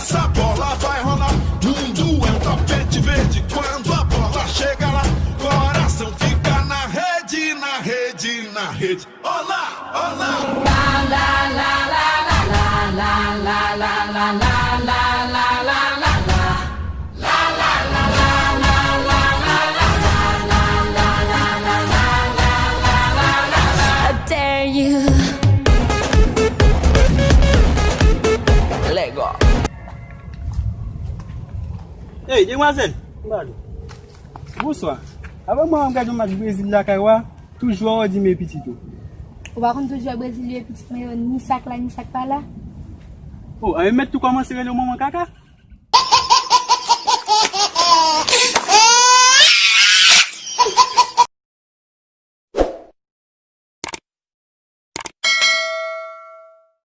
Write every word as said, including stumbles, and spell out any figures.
Essa bola vai rolar, mundo é um tapete verde. Quando a bola chega lá, coração fica na rede, na rede, na rede. Olá, olá. I dare you. Let go. Hey, demwazèl! Bonswa. Avan mwen m gade yon match Brezil lakay wa, toujou w di men pitit ou. Ou pa konn toujou Brezil yo pitit mwen yo, ni sak la, ni sak pa la. Oh, a mèt tou kòmanse rele w manman kaka?